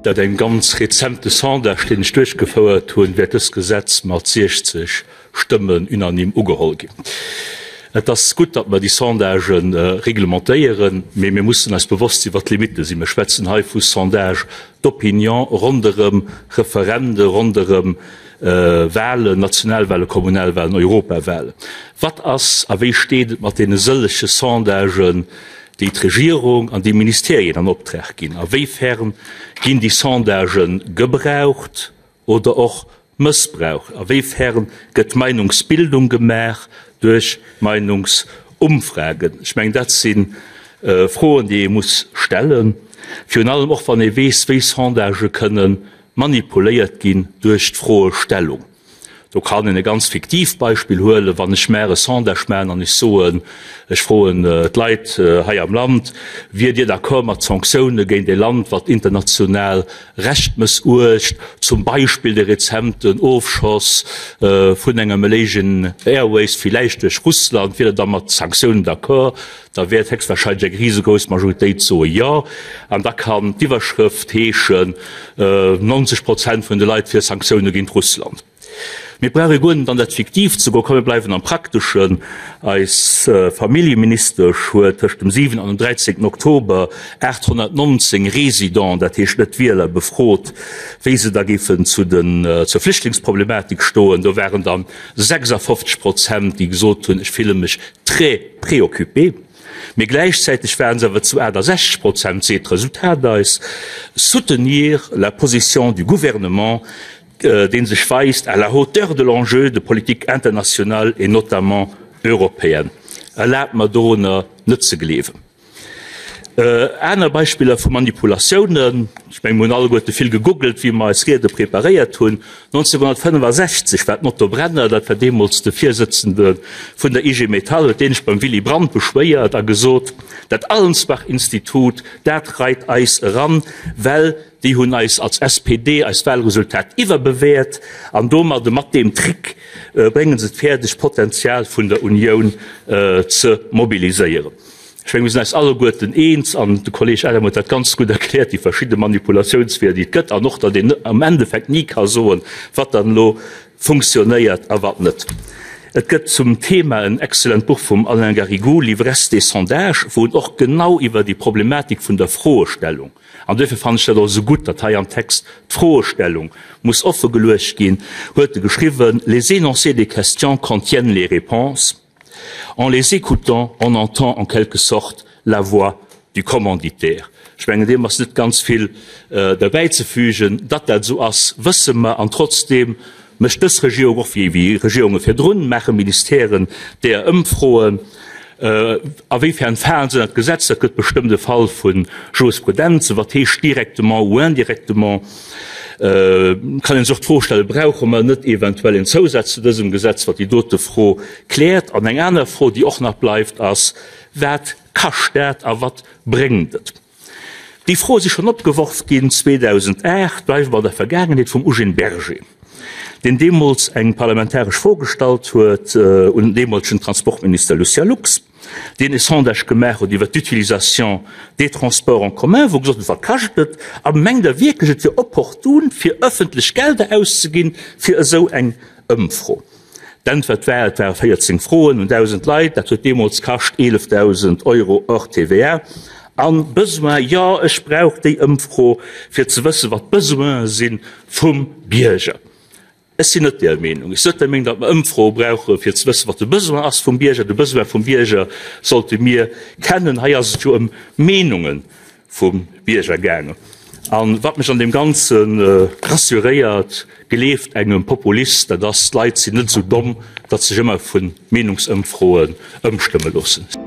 Laut engem ganz rezente Sondage, deen ech duerchgefouert hunn, wäert dëst Gesetz mat 60 Stëmmen unanime ugeholl ginn. Et ass gutt, datt mer déi Sondagë reglementéieren, mee mir mussen eis bewosst sinn, wat d'Limitte sinn. Mir schwätzen hei vu Sondages d'opinion ronderëm Referende, ronderëm Wahlen, Nationalwahlen, Kommunalwahlen, Europawahlen. Wat ass a wéi steet et mat deene sëllege Sondagen, déi d'Regierung an déi Ministerien an Optrag ginn? A wéi fern ginn déi Sondagë gebraucht oder och mëssbraucht? A wéi fern gëtt Meinungsbildung gemaach duerch Meinungsumfragen? Ech mengen, dat si Froen, déi ee muss stellen, virun allem och wann ee weess, wéi Sondagë kënnen manipuléiert ginn duerch d'Froestellung. Do kann een e ganz fiktiivt Beispill huelen, Wann ech mar e Sondage maachen an ech soen, ech froen d'Leit hei am Land, Wiert Dir d'accord mat Sanktioune géint e Land, wat international Recht mëssuecht, zum Beispill de rezenten Ofschoss vun enger Malaysian Airways, villäicht duerch Russland, wiert Der da mat Sanktiounen d'accord? Da wäert héchstwahrscheinlech eng risegrouss Majoritéit soe Jo. An da kann d'Iwwerschrëft heeschen, 90 Prozent vun de Leit fir Sanktioune géint Russland. Mir brauche guer net an dat Fiktiivt ze goen, komm mir bleiwen am Prakteschen. Eis Familljeministesch huet tëscht dem 7 an dem 13 Oktober 819 Résidents, dat heescht net Wieler, befrot, wéi se da géifen zu den, zur Flüchtlingsproblematik stoen. Do waren dann 56 Prozent, déi gesot hunn, ech fille mech très préoccupé. Mee gläichzäiteg waren se awer zu 68 Prozent, seet d'Resultat eis, soutenir la position du gouvernement, dee sech weist à la hauteur de l'enjeu de politique internationale et notamment européenne. Erlaabt mer dorunner net ze gleewen. Aner Beispiller vu Manipulatiounen, ech mengen, mir hunn alleguerte vill gegoogelt, wéi mer eis Riede preparéiert hunn. 1965 war den Otto Brenner, dat war deemools de Virsëtzende vun der IG Metall, huet dee sech beim Willy Brandt beschwéiert a gesot, Dat Allensbach-Institut, dat reit eis eran, well déi hunn eis als SPD eist Wahlresultat iwwerbewäert an domadde, mat deem Trick, brénge se et fäerdeg, d'Potenzial vun der Unioun ze mobiliséieren. Ech mengen, mir sinn eis alleguerten eens, an de Kolleeg Adam huet dat ganz gutt erkläert, déi verschidde Manipulatiounsweeër, déi et gëtt, an och, datt een am Endeffekt ni ka soen, wat dann elo funktionéiert a wat net. Et gëtt zum Thema en excellent Buch vum Alain Garrigou, L'ivresse des sondages, wou en och genau iwwer déi Problematik vun der Froestellung, an duerfir fannen ech dat och esou gutt, datt hei am Text d'Froestellung muss offegeluecht ginn, huet e geschriwwen, Les énoncés des questions contiennent les réponses. En les écoutant, on entend en quelque sorte la voix du commanditaire. Ech mengen, deem ass net ganz vill derbäizefügen. Datt dat esou ass, wësse mer. An trotzdeem mécht dës Regierung, och wéi Regierunge virdrun, maache Ministèren deeër Ëmfroen. A wéifern falen se ënnert d'Gesetz? Dat gëtt bestëmmt e Fall vu Jurisprudenz. Wat heescht directement ou indirectement? Kann een sech och d'Fro stellen, Brauche mer net eventuell en Zousaz zu dësem Gesetz, wat déi dote Fro kläert? An eng aner Fro, déi och nach bleift, ass, Wat kascht dat a wat bréngt et? Déi Froe si schonn opgeworf ginn 2008, bleiwe mer an der Vergaangenheet, vum Eugène Berger, deen deemools eng parlamentaresch Fro gestallt huet un den deemolegen Transportminister Lucien Lux. deen e Sondage gemaach huet iwwer d'Utilisation des transports en commun, wou gesot huet, wat kascht et a mengt Der wierklech, et wier opportun, fir ëffentlech Gelder auszeginn fir esou eng Ëmfro? D'Äntwert war, et ware 14 Froen un 1.000 Leit, dat huet deemools kascht 11.000 Euro hors TVA. An Besoin, jo, ech brauch déi Ëmfro, fir ze wëssen, wat d'Besoine si vum Bierger. Ech sinn net där Meenung. Ech sinn net der Meenung, datt mer Ëmfroe brauche fir ze wëssen, wat de Besoin ass vum Bierger. De Besoin vum Bierger sollte mir kennen. Hei ass et jo ëm Meenunge vum Bierger gaangen. A wat mech an deem Ganze rassuréiert, gleeft engem Populist, dat ass, d'Leit sinn net esou domm, datt se sech ëmmer vu Meenungsëmfroen ëmstëmme loossen.